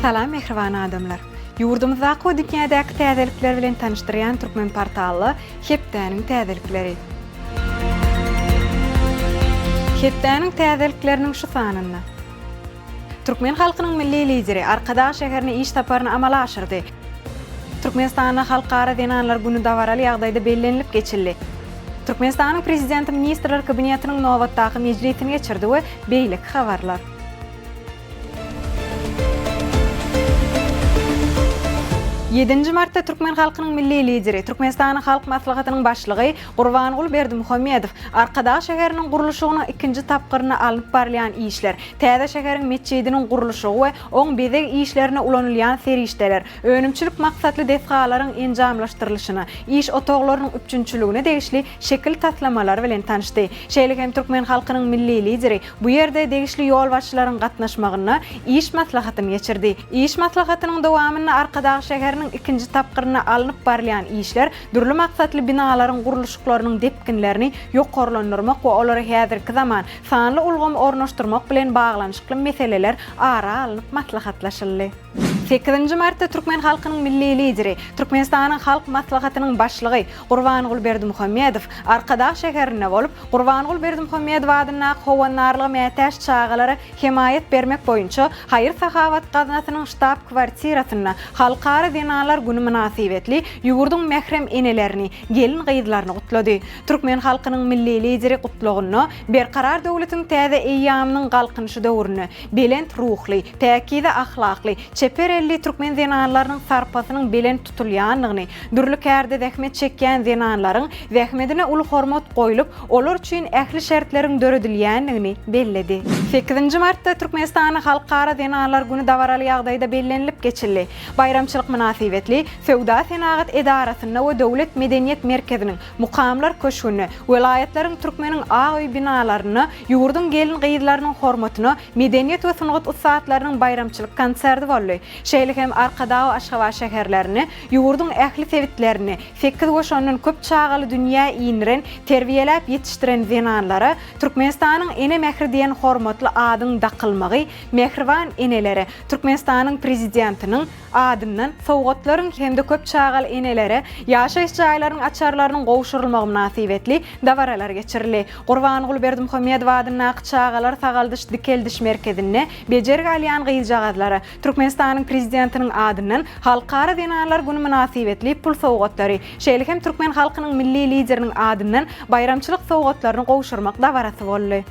Salam mähriban adamlar! Ýurdumyzdaky we dünýädäki täzelikler bilen tanyşdyrýan Türkmen portally hepdäniň täzelikleri. Hepdäniň täzelikleriniň şu sanynda. Türkmen halkynyň Milli Lideri Arkadag şäherine iş saparyny amala aşyrdy. Türkmenistanda Halkara zenanlar güni dabaraly ýagdaýda bellenilip geçildi. Türkmenistanyň Prezidenti Ministrler Kabinetiniň nobatdaky mejlisini geçirdi we beýleki habarlar. Ýedinji martda türkmen halkynyň Milli Lideri, Türkmenistanyň Halk Maslahatynyň Başlygy Gurbanguly Berdimuhamedow Arkadag şäheriniň gurluşygynyň ikinji tapgyrynda alnyp barylýan işler, täze şäheriň metjidiniň gurluşygy we oň bezeg işlerine ulanylýan serişdeler, önümçilik maksatly desgalaryň enjamlaşdyrylyşyna, iş otaglarynyň üpjünçiligine degişli şekil taslamalary bilen tanyşdy. Şeýle hem türkmen halkynyň Milli Lideri bu ýerde degişli ýolbaşçylaryň gatnaşmagynda iş maslahatyny geçirdi. Iş maslahatynyň dowamynda Arkadag şäheriniň ikinji tapgyrynda alnyp barylýan işler, dürli maksatly binalaryň gurluşyklarynyň depginlerini ýokarlandyrmak we olara häzirki zaman sanly ulgamy ornaşdyrmak bilen baglanyşykly meseleler ara alnyp maslahatlaşyldy. Sekizinji martda türkmen halkynyň Milli Lideri, Türkmenistanyň Halk Maslahatynyň Başlygy Gurbanguly Berdimuhamedow Arkadag şäherinde bolup, Gurbanguly Berdimuhamedow adyndaky Howandarlyga mätäç çagalara hemaýat bermek boýunça haýyr-sahawat gaznasynyň ştab-kwartirasynda Halkara zenanlar güni mynasybetli ýurduň mährem enelerini, gelin-gyzlaryny gutlady. Türkmen halkynyň Milli Lideri gutlagynda Berkarar döwletiň täze eýýamynyň Galkynyşy döwründe belent ruhly, päkize ahlakly, çeper elli türkmen zenanlarynyň sarpasynyň belent tutulýandygyny, dürli kärde zähmet çekýän zenanlaryň zähmedine uly hormat goýlup, olar üçin ähli şertleriň döredilýändigini belledi. Sekizinji martda Türkmenistanda Halkara zenanlar güni dabaraly ýagdaýda bellenilip geçildi. Baýramçylyk mynasybetli Söwda-senagat edarasynda we Döwlet medeniýet merkeziniň Mukamlar köşgünde, welaýatlaryň Türkmeniň ak öýi binalarynda ýurduň gelin-gyzlarynyň hormatyna medeniýet we sungat ussatlarynyň baýramçylyk konserti boldy. Şeýle hem Arkadag we Aşgabat şäherlerinde, ýurduň ähli sebitlerinde sekiz we şondan köp çagaly dünýä indiren, terbiýeläp ýetişdiren zenanlara Türkmenistanyň Ene mähri diýen hormatly adyň dakylmagy mähriban enelere Türkmenistanyň Prezidentiniň adyndan sowgatlaryň hem-de köp çagaly enelere ýaşaýyş jaýlarynyň açarlarynyň gowşurylmagy mynasybetli dabaralar geçirildi. Gurbanguly Berdimuhamedow adyndaky çagalar sagaldyş-dikeldiş merkezinde bejergi alýan gyzjagazlara Türkmenistanyň Prezidentiniň adyndan Halkara zenanlar güni mynasybetli pul sowgatlary, şeýle hem türkmen halkynyň Milli Lideriniň adyndan baýramçylyk sowgatlaryny gowşurmak dabarasy boldy.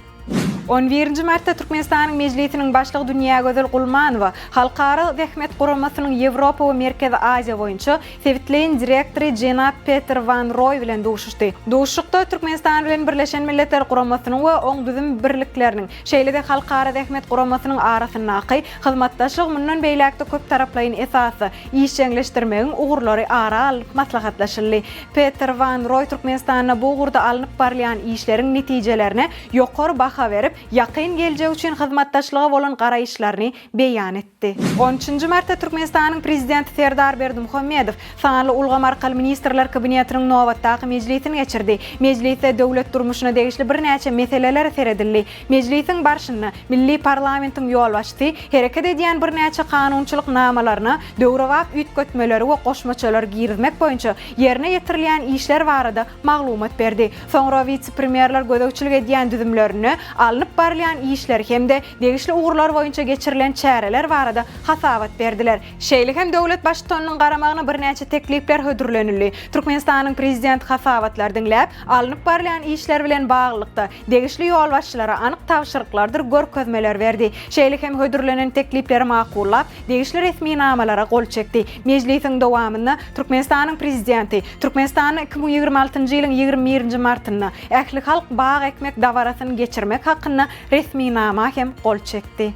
On birinji martda Türkmenistanyň Mejlisiniň Başlygy Dünýägözel Gulmanowa Halkara zähmet guramasynyň Ýewropa we Merkezi Aziýa boýunça sebitleýin direktory jenap Peter Wan Roý bilen duşuşdy. Duşuşykda Türkmenistan bilen Birleşen Milletler Guramasynyň we oň düzüm birlikleriniň, şeýle-de Halkara zähmet guramasynyň arasyndaky hyzmatdaşlygy mundan beýläk-de köptaraplaýyn esasda işjeňleşdirmegiň ugurlary ara alnyp maslahatlaşyldy. Peter Wan Roý Türkmenistanda bu ugurda alnyp barylýan işleriň netijelerine ýokary baha berip, ýakyn geljek üçin hyzmatdaşlyga bolan garaýyşlaryny beýan etdi. On üçünji martda Türkmenistanyň Prezidenti Serdar Berdimuhamedow sanly ulgam arkaly Ministrler Kabinetiniň nobatdaky mejlisini geçirdi. Mejlisde döwlet durmuşyna degişli birnäçe meselelere seredildi. Mejlisiň barşynda milli parlamentiň ýolbaşçysy hereket edýän birnäçe kanunçylyk namalaryna döwrebap üýtgetmeleri we goşmaçalary girizmek boýunça ýerine ýetirilýän işler barada maglumat berdi. Soňra wise-premýerler gözegçilik edýän düzümlerinde alnyp barylýan işler hem-de degişli ugurlar boýunça geçirilen çäreler barada hasabat berdiler. Şeýle hem döwlet Baştutanynyň garamagyna birnäçe teklipler hödürlenildi. Türkmenistanyň Prezidenti hasabatlary diňläp, alnyp barylýan işler bilen baglylykda, degişli ýolbaşçylara anyk tabşyryklardyr görkezmeler berdi. Şeýle hem hödürlenen teklipleri makullap, degişli resminamalara gol çekdi. Mejlisiň dowamynda Türkmenistanyň Prezidenti Türkmenistanda 2026-njy ýylyň 21-nji martynda ählihalk bag ekmek dabarasyny geçirmek hakynda resminama hem gol çekdi.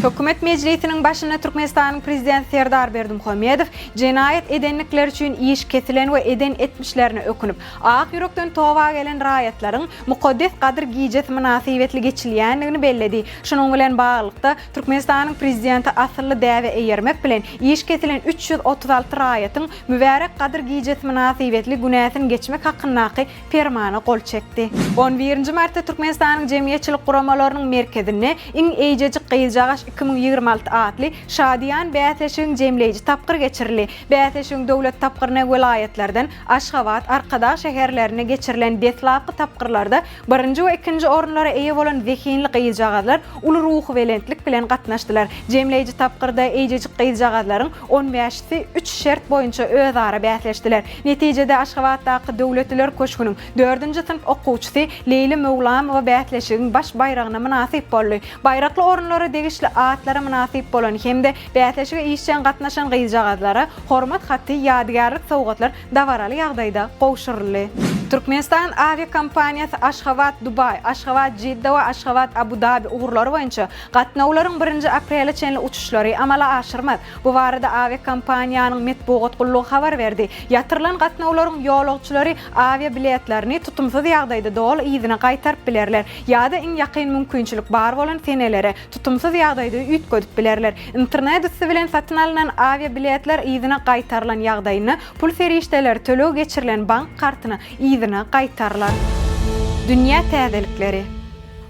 Hökümet mejlisiniň başynda Türkmenistanyň Prezidenti Serdar Berdimuhamedow jenaýat edenlikleri üçin iş kesilen we eden etmişlerine ökünip, ak ýürekden toba gelen raýatlaryň mukaddes Gadyr gijesi mynasybetli geçilýändigini belledi. Şunuň bilen baglylykda, Türkmenistanyň Prezidenti asylly däbe eýermek bilen, iş kesilen 336 raýatyň mübärek Gadyr gijesi mynasybetli günäsini geçmek hakyndaky Permana gol çekdi. On birinji martda Türkmenistanyň Jemgyýetçilik guramalarynyň merkezinde Iň eýjejik gyzjagaş. 2026 atly şadyýan bäsleşigiň jemleýji tapgyry geçirildi. Bäsleşigiň döwlet tapgyryna welaýatlardan Aşgabat, Arkadag şäherlerinde geçirilen deslapky tapgyrlarda birinji we ikinji orunlara eýe bolan zehinli gyzjagazlar uly ruhubelentlik bilen gatnaşdylar. Jemleýji tapgyrda eýjejik gyzjagazlaryň on bäşisi üç şert boýunça özara bäsleşdiler. Netijede Aşgabatdaky Döwletliler köşgüniň dördünji synp okuwçysy Leýli Möwlamowa bäsleşigiň baş baýragyna mynasyp boldy. Baýrakly orunlara degişli atlara mynasyp bolan hem-de bäsleşige işjeň gatnaşan gyzjagazlara Hormat haty, ýadygärlik sowgatlar dabaraly ýagdaýda gowşuryldy. Türkmenistan awiakompaniýasy Aşgabat, Dubaý, Aşgabat, Jidda we Aşgabat, Abu-Dabi ugurlary boýunça gatnawlaryň birinji aprele çenli uçuşlary amala aşyrmaz. Bu barada awiakompaniýanyň metbugat gullugy habar berdi. Ýatyrylan gatnawlaryň ýolagçylary awiabiletlerini tutumsyz ýagdaýda doly yzyna gaýtaryp bilerler ýa-da iň ýakyn mümkinçilik bar bolan senelere tutumsyz ýagdaýda üýtgedip bilerler. Internet üsti bilen satyn alnan awiabiletler yzyna gaýtarylan ýagdaýynda pul serişdeleri töleg geçirilen bank kartyna yzyna gaýtarylar. Dünýä täzelikleri.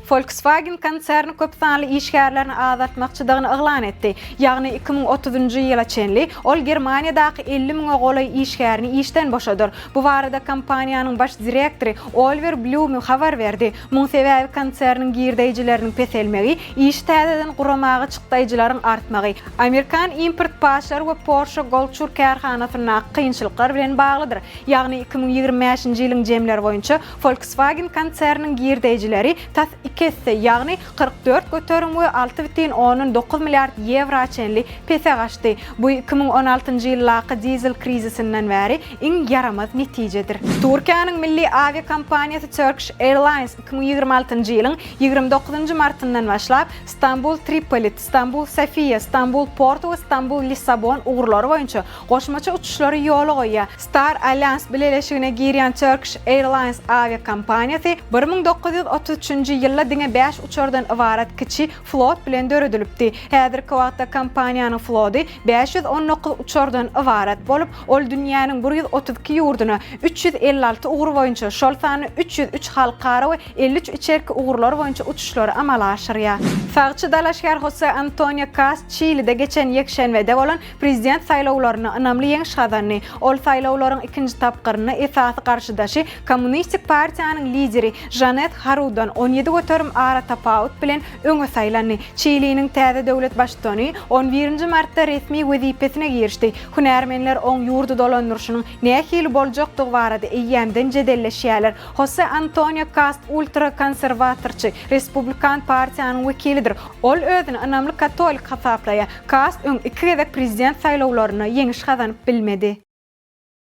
Volkswagen konserni köp sanly işgärlerini azaltmakçydygyny yglan etdi. Ýagny 2030-njy ýyla çenli ol Germaniýadaky 50 müňe golaý işgärini işden boşadar. Bu barada kompaniýanyň baş direktory Oliwer Blýume habar berdi. Muň sebäbi konserniň girdeýjileriniň peselmegi, işi täzeden guramaga çykdaýjylaryň artmagy, amerikan import paçlary we Porsche golçur kärhanasyndaky kynçylyklar bilen baglydyr. Ýagny 2025-nji ýylyň jemleri boýunça Volkswagen konserniniň girdeýjileri tas iki esse, ýagny 44 göterim we 6,9 milliard ýewra çenli pese gaçdy. Bu 2016-njy ýyldaky dizel krizisinden bäri iň ýaramaz netijedir. Türkiýäniň milli awiakompaniýasy Turkish Airlines 2026-njy ýylyň 29-njy martyndan başlap Stambul-Tripoli, Stambul-Sofiýa, Stambul-Porto we Stambul-Lissabon ugurlary boýunça goşmaça uçuşlary ýola goýýar. Star Alliance bileleşigine girýän Turkish Airlines awiakompaniýasy 1933-nji ýylda diňe bäş uçardan ybarat kiçi flot bilen döredilipdi. Häzirki wagtda kompaniýanyň flody 519 uçardan ybarat bolup, ol dünýäniň 132 ýurduna 356 ugur boýunça, şol sanda 303 halkara we 53 içerki ugurlar boýunça uçuşlary amala aşyrýar. Sagçy dalaşgär Hose Antonio Kast Çilide geçen ýekşenbede bolan Prezident saýlawlarynda ynamly ýeňiş gazandy. Ol saýlawlaryň ikinji tapgyrynda esasy garşydaşy Kommunistik partiýanyň lideri Žanet Harudan 17% aratapawut bilen öňe saýlandy. Çiliniň täze döwlet baştutany on birinji martda resmi wezipesine girişdi. Hünärmenler oň ýurdy dolandyryşynyň nähili boljakdygy barada eýýämden jedelleşýärler. Hose Antonio Kast ultra-konserwatorçy, Respublikan partiýanyň wekilidir. Ol özüni ynamly katolik hasaplaýar. Kast öň iki gezek prezident saýlawlarynda ýeňiş gazanyp bilmedi.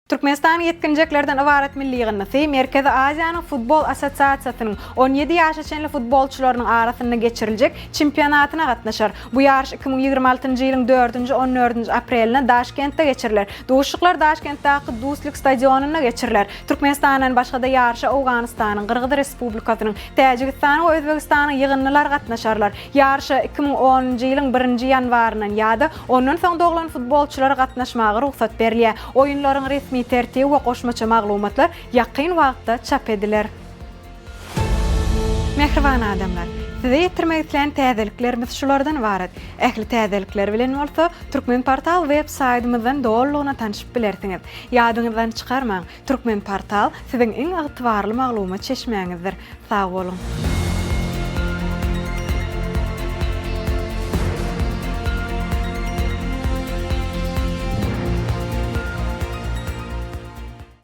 Türkmenistanyň ýetginjeklerden ybarat milli ýygyndysy Merkezi Aziýanyň Futbol assosiasiýasynyň 17 ýaşa çenli futbolçylarynyň arasynda geçiriljek çempionatyna gatnaşar. Bu ýaryş 2026-njy ýylyň dördünji, on dördünji aprelinde Daşkentde geçiriler. Duşuşyklar Daşkentdäki Dustlik stadionynda geçiriler. Türkmenistandan başga-da ýaryşa Owganystanyň, Gyrgyz Respublikasynyň, Täjigistanyň we Özbegistanyň ýygyndylary gatnaşarlar. Ýaryşa 2010-njy ýylyň birinji ýanwaryndan ýa-da ondan soň doglan futbolçylara gatnaşmaga rugsat berilýär. Oýunlaryň resmi tertibi we goşmaça maglumatlar ýakyn wagtda çap ediler. Mähriban adamlar! Size ýetirmek islän täzeliklerimiz şulardan ybarat. Ähli täzelikler bilen bolsa Türkmenportal web saýtymyzdan dolulygyna tanşyp bilersiňiz. Ýadyňyzdan çykarmaň, Türkmenportal siziň iň ygtybarly maglumat çeşmäňizdir. Sag boluň!